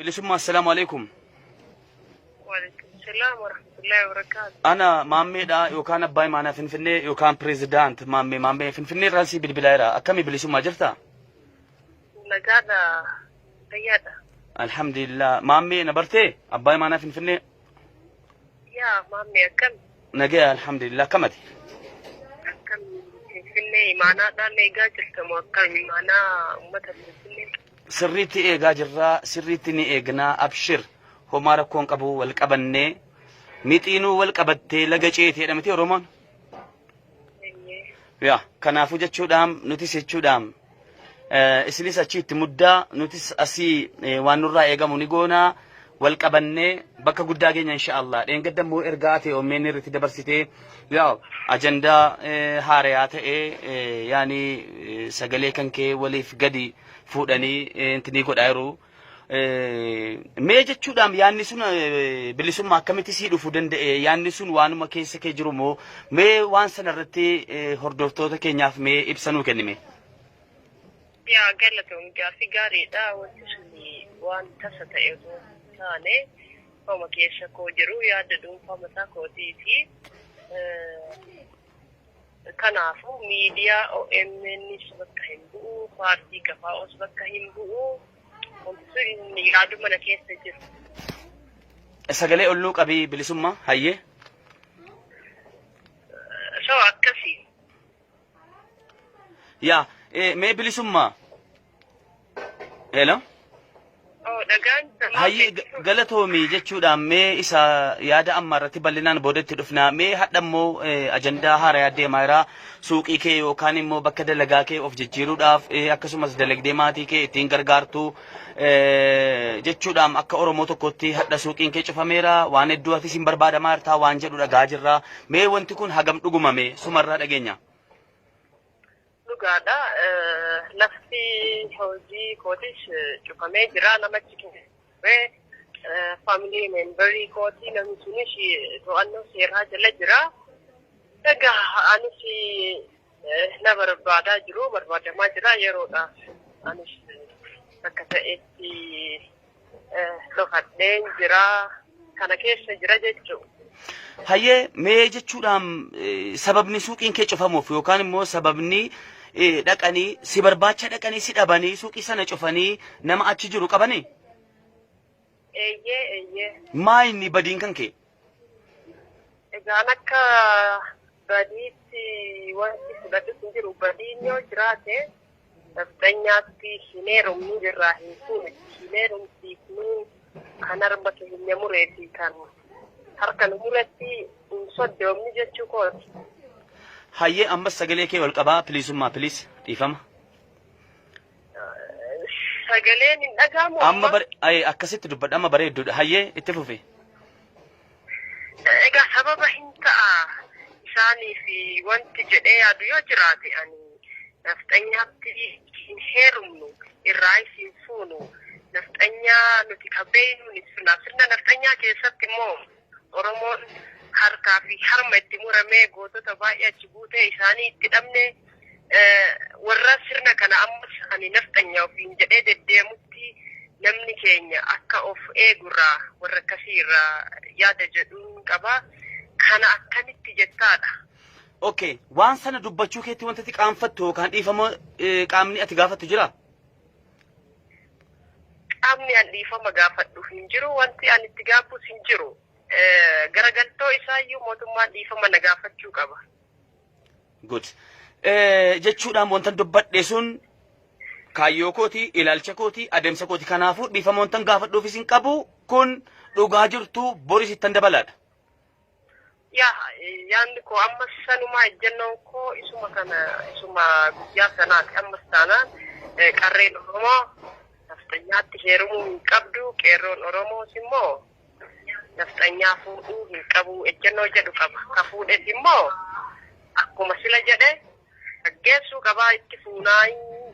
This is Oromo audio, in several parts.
Bilisummaa, assalaamu alaikum. Waalaikum salaam warahmatullahi wabarakaatu. Ana Maammeedha yookaan Abbaa Imaanaa Finfinnee yookaan Pireezidaant Maammee Maammee Finfinnee irraan sii bilbilaa jira. Akkami Bilisummaa, jirta? Nagaadha. Fayyaadha. Alhamdulillah. Maammee na bartee? Abbaa Imaanaa Finfinnee. Yaa Maammee, akkam? Nagaya, alhamdulillah. Akkamati? Akkam Finfinnee imaanaadhaan eegaa jirtamu, akkam imaanaa uummata Finfinnee? Sirriitti eegaa jirraa, sirriitti ni eegnaa, abshir. Homaa rakkoon qabu, wal qabannee mixiinuu wal qabattee laga ceetee miti Oromoon. Eeyyee. Yaa, kanaafuu jechuudhaan nutis jechuudhaan isinis achi itti muddaa, nutis asii waan nurraa eegamu ni goonaa, wal qabannee bakka guddaa geenya insha Allah. Dheengadda immoo ergaa ati OMN irratti dabarsitee, yaa ajandaa haarayaa ta'ee yaani sagalee kan kee waliif gadi fuudhanii intinii godhaa jiru. Mee jechuudhaan yaadni sun Bilisummaa akkamitti sii dhufuu danda'e? Yaadni sun waanuma keessa kee jiru moo? Mee waan sana irratti hordoftoota keenyaaf mee ibsa nuu kennime. Yaa galatoom, gaaffii gaariidha. Wanti sun waan tasa ta'e otoo hin taane homa keessa koo jiru, yaada dhuunfaa mataa kootiiti. Kanaafuu miidiyaa OMNs bakka hin bu'u, paartii KFOs bakka hin bu'u. Wanti sun yaaduma mana keessa jiru. Sagalee ol nuu qabii Bilisummaa, hayyee. So akkasii. Yaa mee Bilisummaa. Hello. Oh, dhagaan. Hayyee, galatoomii jechuudhaan mee isa yaada amma irratti bal'inaan boodatti dhufna. Mee hadha immoo ajandaa haaraa deemaa jira. Suuqii kee yookaan immoo bakka dalagaa kee of jijjiiruudhaaf, akkasumas dalagdee maatii kee ittiin gargaartu jechuudhaan akka Oromoo tokkotti hadha suuqiin kee cufameera. Waan hedduu atis hin barbaadamaa jirta waan jedhu dhagaa jirra. Mee wanti kun hagam dhugumame sumarraa dhageenya? Dhugaadha. Lafti hojii kootis cufamee jira. Namachi ture family memberii kootii, namni sunis to'annoo seeraa jala jira. Egaa anis na barbaadaa jiru, barbaadamaa jira yeroodhaaf. Anis bakka ta'etti dhokadheen jira. Kana keessa jira jechuudha. Hayyee, mee jechuudhaan sababni suuqiin kee cufamuuf yookaan immoo sababni dhaqanii si barbaacha dhaqanii si dhabanii suuqii sana cufanii nama achi jiru qabanii? Eeyyee. Maa inni badiin kan kee? Egaan akka badiitti wanti fudhadhu hin jiru. Badiin yoo jiraate nafxanyaatti hin heerumnu, irraa hin fuune, hin heerumsiifnu, kan harma keenya muree fi kan harka nu muretti hin soddoomni jechuu kooti. Hayyee, ammas sagalee kee ol qabaa Bilisummaa, please, dhiifama. Sagaleen hin dhaga'amu. Amma bare akkasitti dubbadha, amma bareedduudha. Hayyee, itti fufi. Egaa sababa hin ta'a isaaniif wanti jedhee yaadu yoo jiraate, ani nafxanyaatti hin heerumnu, irraa hin fuunu. Nafxanyaa nuti ka beeynuun sirna nafxanyaa keessatti immoo Oromoon harkaa fi harma itti muramee, gootota baay'ee achi buutee isaanii itti dhabne, warra sirna kana ammas ani nafxanyaa ofiin jedhee deddeemutti namni keenya akka of eegurraa warra akkasii irraa yaada jedhuun qaba. Kana akkamitti jettaadha? Okay, waan sana dubbachuu keetti wanta ati qaanfattu yookaan dhiifama qaamni ati gaafattu jira? Qaamni an dhiifama gaafadhu hin jiru, wanti ani itti gaabbus hin jiru. Garagaltoo isaayyuu mootummaan dhiifama na gaafachuu qaba. Good. Jechuudhaan wanta dubbadhe sun kaayyoo kooti, ilaalcha kooti, adeemsa kooti. Kanaafuu dhiifama wanta gaafadhuufis hin qabu. Kun dhugaa jirtu boris ittan dabalaadha. Yaa, yaadni koo ammas sanumaa, ejjennoon koo isuma kana, isuma guyyaa sanaati. Ammas taanaan qarreen Oromoo nafxanyaatti heerumuu hin qabdu, qeerroon Oromoos immoo nafxanyaa fuudhuu hin qabu ejjennoo jedhu qaba. Ka fuudhes immoo akkuma sila jedhe gaggeessuu qabaa, itti fuunaa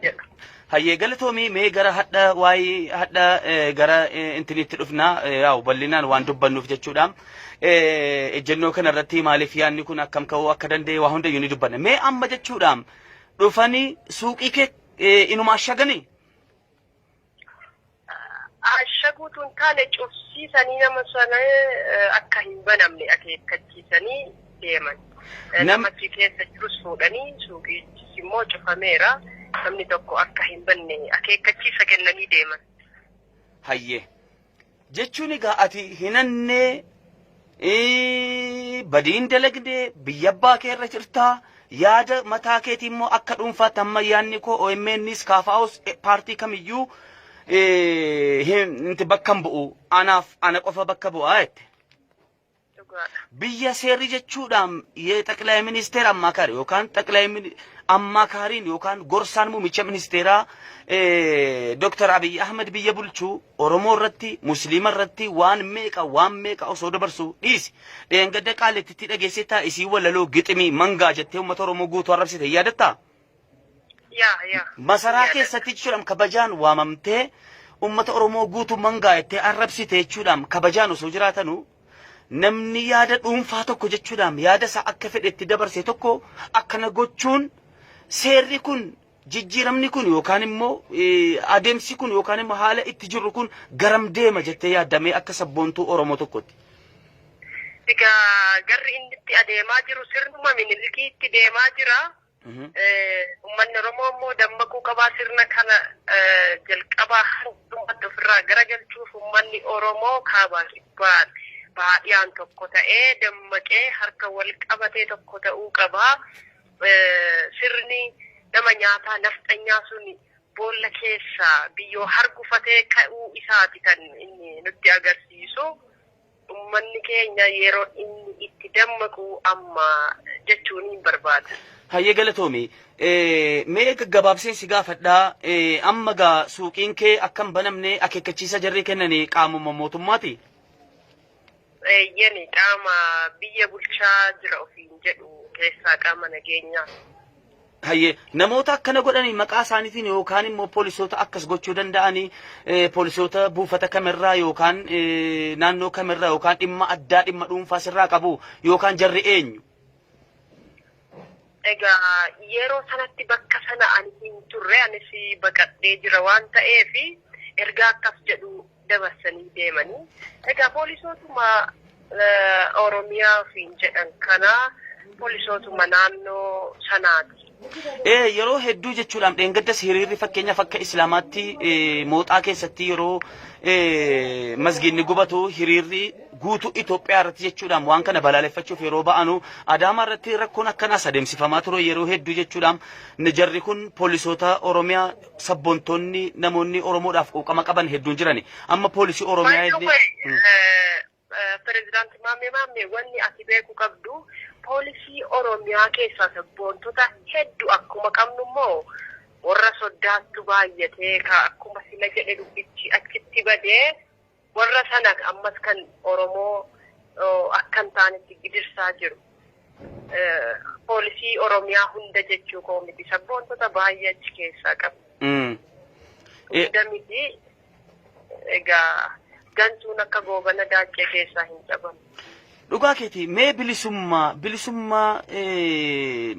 jedha. Hayyee, galatoomii. Mee gara hadha waa'ee hadha gara intiniitti dhufna, yaa'u bal'inaan waan dubbannuuf jechuudha. Ejjennoo kana irratti maaliif yaadni kun akkam ka'uu akka danda'e waa hundayyuu ni dubbanna. Mee amma jechuudha dhufanii suuqii kee inuma ashaganii? Ashaguu. utuu hin taane cufsiisanii nama sana akka hin banamne akeekkachiisanii deeman. Nama achi keessa jirus fuudhanii, suuqichis immoo cufameera. Namni tokko akka hin banne akeekkachiisa kennanii deeman. Hayyee. Jechuun egaa ati hinannee, badiin dalagnee, biyya abbaa kee irra jirtaa, yaada mataa keetii immoo akka dhuunfaatti amma yaadni koo OMNs KFOs paartii kamiyyuu hin bakka hin bu'u, anaaf ana qofa bakka bu'aa jette. Dhugaadha. Biyya seerri jechuudhaan ጠቅላይ ሚኒስቴር አማካሪ yookaan ጠቅላይ አማካሪin yookaan gorsaan muummicha ministeeraa Dr. Abiy Ahmed biyya bulchuu Oromoo irratti, Musliima irratti waan meeqa waan meeqa osoo dabarsu dhiisi. Dheengadda Qaallittitti dhageessee isii walaloo giximii mangaa jettee uummata Oromoo guutuu arrabsite, yaadattaa? Yaa. Masaraa keessatti jechuudhaan kabajaan waamamtee uummata Oromoo guutuu mangaa jettee arrabsite jechuudhaan, kabajaan osoo jiraatanuu namni yaada dhuunfaa tokko jechuudhaan yaada isaa akka fedhetti dabarse tokko akkana gochuun, seerri kun, jijjiiramni kun yookaan immoo adeemsi kun yookaan immoo haala itti jirru kun garam deema jettee yaaddamee akka sabboontuu Oromoo tokkotti? Egaa garri inni itti adeemaa jiru sirnuma Minilikiitti deemaa jira. Uummanni Oromoo immoo dammaquu qabaa. Sirna kana jalqabaa hanga ofirraa garagalchuuf uummanni Oromoo kaabaa kibbaan baadiyaan tokko ta'ee dammaqee harka wal qabatee tokko ta'uu qabaa. Sirni nama nyaataa nafxanyaa sun boolla keessaa biyyoo hargufatee ka'uu isaati kan inni nutti agarsiisu. Uummanni keenya yeroo inni itti dammaqu amma jechuun hin barbaada. Hayyee, galatoomi. Mee gaggabaabseen si gaafadhaa. Amma gaa suuqiin kee akka hin banamne akeekkachiisa jarri kennanii qaamuma mootummaati? Eeyyani, qaama biyya bulchaa jira ofiin jedhu keessaa qaama nageenyaa. Hayyee, namoota akkana godhanii maqaa isaaniitiin yookaan immoo poolisoota akkas gochuu danda'anii, poolisoota buufata kamirraa yookaan naannoo kamirraa yookaan dhimma addaa, dhimma dhuunfaa sirraa qabu yookaan jarri eenyu? Egaa yeroo sanatti bakka sana ani hin turre, anis baqadhee jira waan ta'eef ergaa akkas jedhu dabarsanii deemanii. Egaa poolisootuma Oromiyaa ofiin jedhan kana, poolisootuma naannoo sanaati. Yeroo hedduu jechuudhaan dheengaddas hiriirri fakkeenyaaf akka Islaamaatti Mooxaa keessatti yeroo masgiidni gubatu hiriirri guutuu Itoophiyaa irratti jechuudhaan waan kana balaaleffachuuf yeroo ba'anu, Adaamaa irratti rakkoon akkanaas adeemsifamaa ture yeroo hedduu jechuudhaan. Jarri kun poolisoota Oromiyaa, sabboontoonni namoonni Oromoodhaaf quuqama qaban hedduun jirani. Amma poolisii Oromiyaa illee. Pireezidaanti Maammee Maammee, wanni ati beekuu qabdu poolisii Oromiyaa keessaa sabboontota hedduu akkuma qabnu immoo warra soddaattu baay'atee ka akkuma sila jedhe dubbichi achitti badee warra sana ammas kan Oromoo akka hin taanetti gidirsaa jiru. Poolisii Oromiyaa hunda jechuu koo miti, sabboontota baay'ee achi keessaa qabu. Hunda miti, egaa gantuun akka Goobana Daaccee keessaa hin cabamu. Dhugaa keeti. Mee bilisummaa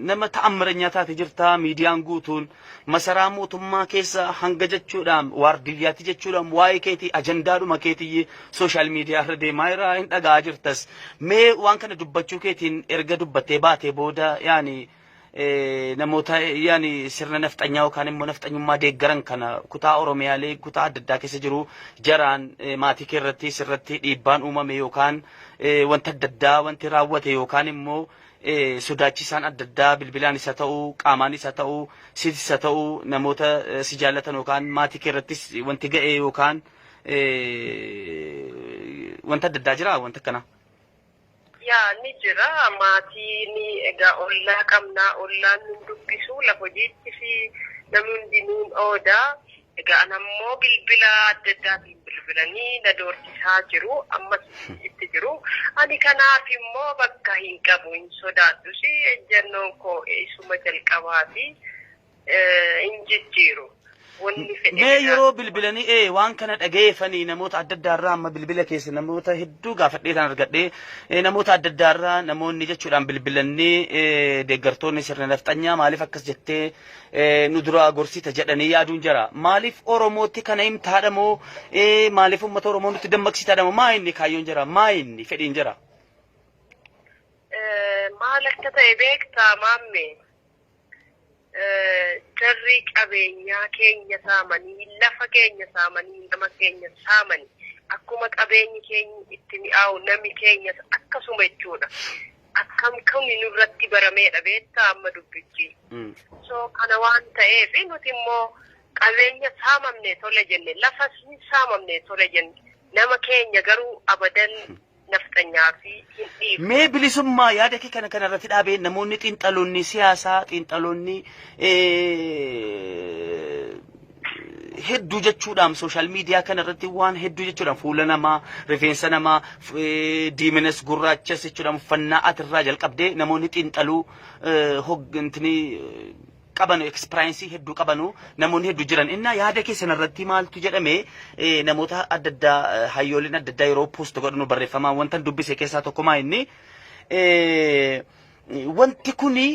nama ta'ammiranyaa taate jirta, miidiyaan guutuun masaraa mootummaa keessa hanga jechuudhaan waardiyyaatti jechuudhaan waa'ee keetii ajandaadhuma keetii social media irra deemaa jira, hin dhaga'aa jirtas. Mee waan kana dubbachuu keetiin erga dubbattee baatee booda yaani namoota yaani sirna nafxanyaa yookaan immoo nafxanyummaa deeggaran kana kutaa Oromiyaalee kutaa adda addaa keessa jiru jaraan maatii kee irratti sirratti dhiibbaan uumame yookaan wanta adda addaa wanti raawwate yookaan immoo sodaachisaan adda addaa bilbilaan isa ta'uu, qaamaan isa ta'uu, sitis isa ta'uu, namoota si jaallatan yookaan maatii kee irrattis wanti ga'e yookaan wanta adda addaa jira, wanta akkanaa? Yaa, ni jira. Maatiin egaa ollaa qabnaa, ollaan nun dubbisu, lafa hojiitti fi namni hundi nuun oodaa. Egaa anammoo bilbila adda addaatiin bilbilanii na doorsisaa jiru, ammas itti jiru. Ani kanaaf immoo bakka hin qabu, hin sodaadhus, ejjennoon koo isuma jalqabaati, hin jijjiiru. Wanni fedhe Mee yeroo bilbilanii waan kana dhageeffanii namoota adda addaarraa amma bilbila keessa namoota hedduu gaafadhee kan argadhee namoota adda addaarraa namoonni jechuudhaan bilbilanii deeggartoonni sirna nafxanyaa maaliif akkas jettee nu duraa gorsita jedhanii yaaduun jira. Maaliif Oromootti kana himtaadha moo maaliif uummata Oromoo nutti dammaqsitaadha moo maa inni kaayyoon jira, maa inni fedhiin jira? Maal akka ta'e beektaa, maamme? Jarri qabeenyaa keenya saamanii, lafa keenya saamanii, nama keenya saamanii, akkuma qabeenyi keenya itti mi'aawu nami keenyas akkasuma jechuudha. Akkam kami nurratti barameedha, beektaa, amma dubbichi. So kana waan ta'eef nuti immoo qabeenya saamamne tole jenne, lafa hin saamamne tole jenne, nama keenya garuu abadan nafxanyaa fi hin dhiifne. Mee bilisummaa yaada kee kana irratti dhaabee namoonni xiinxaloonni siyaasaa, xiinxaloonni hedduu jechuudhaan social media kana irratti waan hedduu jechuudhaan fuula namaa, rifeensa namaa, diiminas gurraachas jechuudhaan uffannaa atirraa jalqabdee namoonni xiinxaluu hoggantini qabanu, experience hedduu qabanu, namoonni hedduu jiran. Innaa yaada keessan irratti maaltu jedhame? Namoota adda addaa, hayyooliin adda addaa yeroo post godhanu barreeffamaa wanta dubbise keessaa tokko maa inni wanti kuni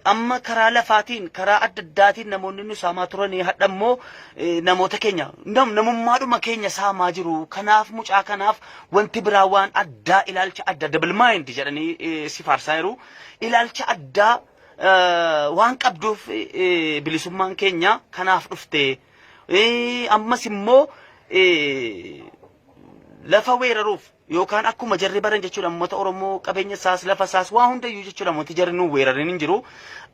amma karaa lafaatiin, karaa adda addaatiin namoonni nu saamaa turanii, hadha immoo namoota keenya namummaadhuma keenya saamaa jiru. Kanaaf mucaa kanaaf wanti biraa waan addaa, ilaalcha addaa, double mind jedhanii si faarsaa jiru, ilaalcha addaa waan qabduuf bilisummaan keenya kanaaf dhufte. Ammas immoo lafa weeraruuf yookaan akkuma jarri baran jechuudha uummata Oromoo qabeenya isaas, lafa isaas, waa hundayyuu jechuudha wanti jarri nu weeraran hin jiru.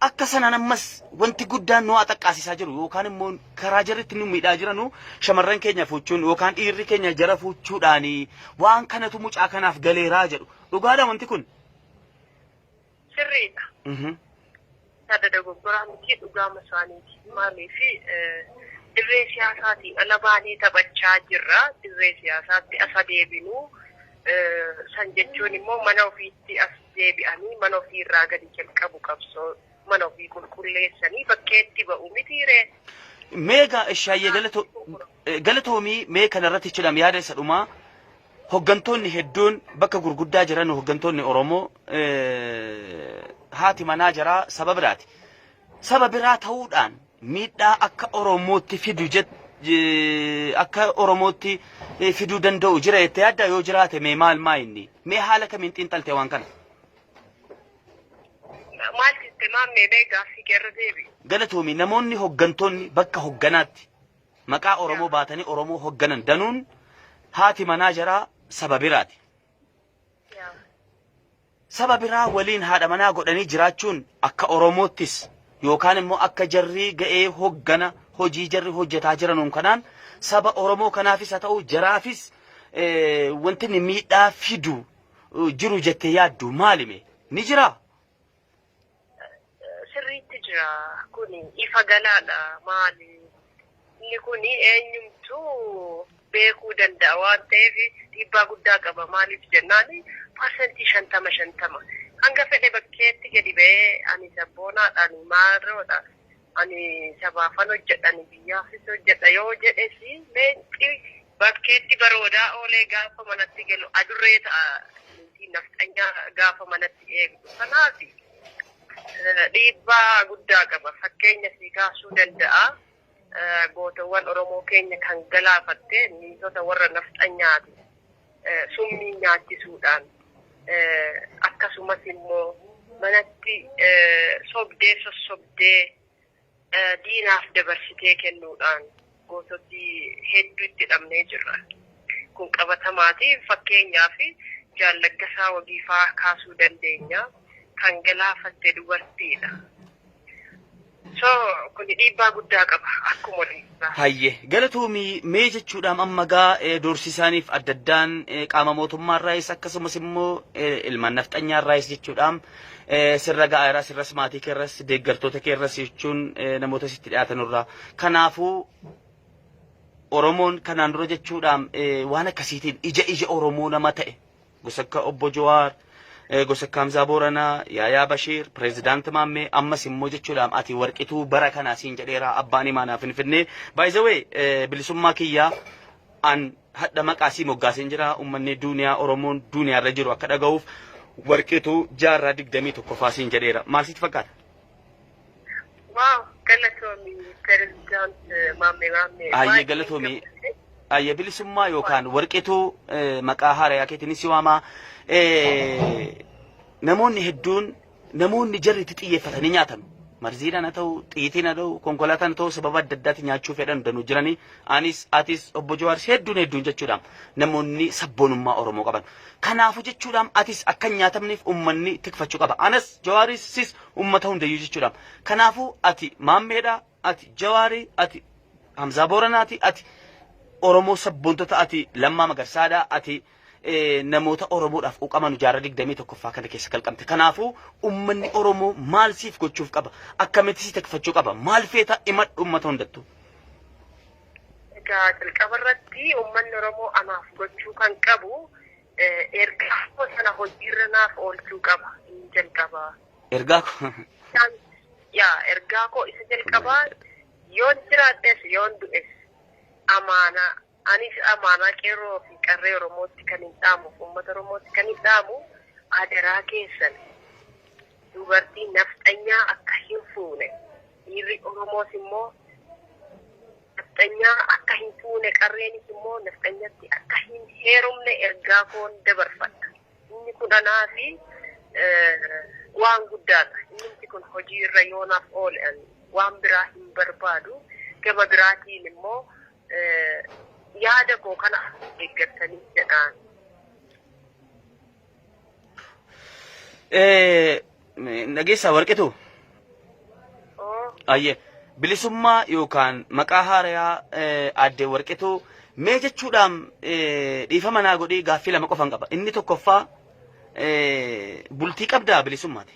Akka sanaan ammas wanti guddaan nu xaqqaasisaa jiru yookaan immoo karaa jarri itti nu miidhaa jiranu shamarran keenya fuuchuun yookaan dhiirri keenya jara fuuchuudhaani waan kanatu mucaa kanaaf galeeraa jedhu. Dhugaadha wanti kun? Sirriidha. Sada dogoggoraa miti, dhugaama isaaniiti. Maaliif, dirree siyaasaatiin ala baanee taphachaa jirra. Dirree siyaasaatti as adeebinu san jechuun immoo mana ofiitti as deebi'anii mana ofii irraa gadi jalqabu, qabsoo mana ofii qulqulleessanii bakkeetti ba'u mitiiree. Meegaa ishaayyee, galatoomii. Mee kanarratti jechuudha yaada isa dhumaa, hoggantoonni hedduun bakka gurguddaa jiran, hoggantoonni Oromoo, haati manaa jaraa saba biraati. Saba biraa ta'uudhaan miidhaa akka Oromootti fidu, akka Oromootti fiduu danda'u jira jettee yaadda? Yoo jiraate mee maal maa inni? Mee haala kamiin xiinxalte waan kana? Maal jette, maammee? Mee gaaffii keerra deebi. Galatoomii. Namoonni hoggantoonni bakka hogganaatti maqaa Oromoo baatanii Oromoo hogganan danuun haati manaa jaraa saba biraati. Saba biraa waliin haadha manaa godhanii jiraachuun akka Oromoottis yookaan immoo akka jarri ga'ee hoggana hojii jarri hojjetaa jiranuun kanaan saba Oromoo kanaafis haa ta'u jaraafis wanti inni miidhaa fidu jiru jettee yaaddu maalime? Ni jiraa? Sirriitti jira. Kuni ifa galaadha. Maali? Inni kuni eenyumtuu beekuu danda'a waan ta'eef dhiibbaa guddaa qaba. Maaliif jennaan, 50% 50 hanga fedhe bakkeetti gadi ba'ee ani sabboonaadha, ani maaroodha, ani sabaafan hojjedha, ani biyyaafis hojjedha yoo jedhes, leenci bakkeetti baroodaa oolee gaafa manatti galu adurree ta'a, nafxanyaa gaafa manatti eegdu. Kanaaf dhiibbaa guddaa qaba. Fakkeenya si kaasuu danda'a. Gootawwan Oromoo keenya kan galaafatte niitota warra nafxanyaati. Summii nyaachisuudhaan, akkasumas immoo manatti sobdee sossobdee diinaaf dabarsitee kennuudhaan goototi hedduu itti dhabnee jirra. Kun qabatamaati. Fakkeenyaaf Jaallaggasaa Wagiifaa kaasuu dandeenya. Kan galaafatte dubartiidha. So kun dhiibbaa guddaa qaba akkuma waliigalaa. Hayyee, galatoomii. Mee jechuudhaan amma gaa doorsisaaniif adda addaan qaama mootummaarraayis akkasumas immoo ilmaan nafxanyaarraayis jechuudhaan sirra ga'aa, sirras, maatii keerras, deeggartoota keerras jechuun namoota sitti dhiyaatanurraa. Kanaafuu Oromoon kanaan dura jechuudhaan waan akkasiitiin ija ija Oromoo nama ta'e gosa akka obbo Jawaar, Gosa Kaamzaa Booranaa, Yaayaa Bashiir, Pireezidaant Maammee, ammas immoo jechuudhaan ati warqituu bara kanaa siin jedheera abbaan imaanaa Finfinnee. By the way, bilisummaa kiyyaa an hadha maqaa sii moggaaseen jira uummanni duuniyaa Oromoon duuniyaa irra jiru akka dhaga'uuf warqituu jaarraa 21ffaa siin jedheera. Maal sitti fakkaata? Wow, galatoomi Pireezidaant Maammee Maammee. Ayyee Baay'ee galatoomii. gammadde. Ayya bilisummaa yookaan warqituu maqaa haarayaa keetiin si waamaa. Namoonni hedduun namoonni jarri itti xiyyeeffatanii nyaatan. Marziidhaan haa ta'u, xiyyitiin haa ta'u, konkolaataan haa ta'u sababa adda addaatiin nyaachuu fedhan danuu jiranii. Anis, atis, obbo Jawaaris hedduun hedduun jechuudha. Namoonni sabboonummaa Oromoo qaban. Kanaafuu jechuudha atis akka hin nyaatamneef uummanni tikfachuu qaba. Anas, Jawaaris, sis uummata hundayyuu jechuudha. Kanaafuu ati Maammeedha, ati Jawaarii, ati Hamzaa Booranaati, ati Oromoo sabboontota, ati Lammaa Magarsaadha, ati namoota Oromoodhaaf quuqaman jaarraa 21ffaa kana keessa kalqamte. Kanaafuu uummanni Oromoo maal siif gochuuf qaba? Akkamitti si tikfachuu qaba? Maal feeta himadhu uummata hundattuu? Egaa jalqaba irratti uummanni Oromoo anaaf gochuu kan qabu ergaa koo sana hojiirra naaf oolchuu qaba. Inni jalqabaa. Ergaa koo. Yaa ergaa koo isa jalqabaa yoon jiraadhes yoon du'es amaanaa anis amaanaa qeerroo fi qarree Oromootti kan hin dhaamu uummata Oromootti kan hin dhaamu adaraa keessan dubartii nafxanyaa akka hin fuune dhiirri Oromoos immoo nafxanyaa akka hin fuune qarreenis immoo nafxanyatti akka hin heerumne ergaa koon dabarfadha. Inni kun anaa fi waan guddaadha. Inni kun hojii irra yoonaaf oole ani waan biraa hin barbaadu. Gama biraatiin immoo yaada koo kana eeggatanii jedhaan. Dhageessaa warqitu? Oo. Ayyee. Bilisummaa yookaan maqaa haarayaa aaddee warqituu mee jechuudhaan dhiifama naa godhii gaaffii lama qofan qaba. Inni tokkoffaa bultii qabdaa bilisummaati?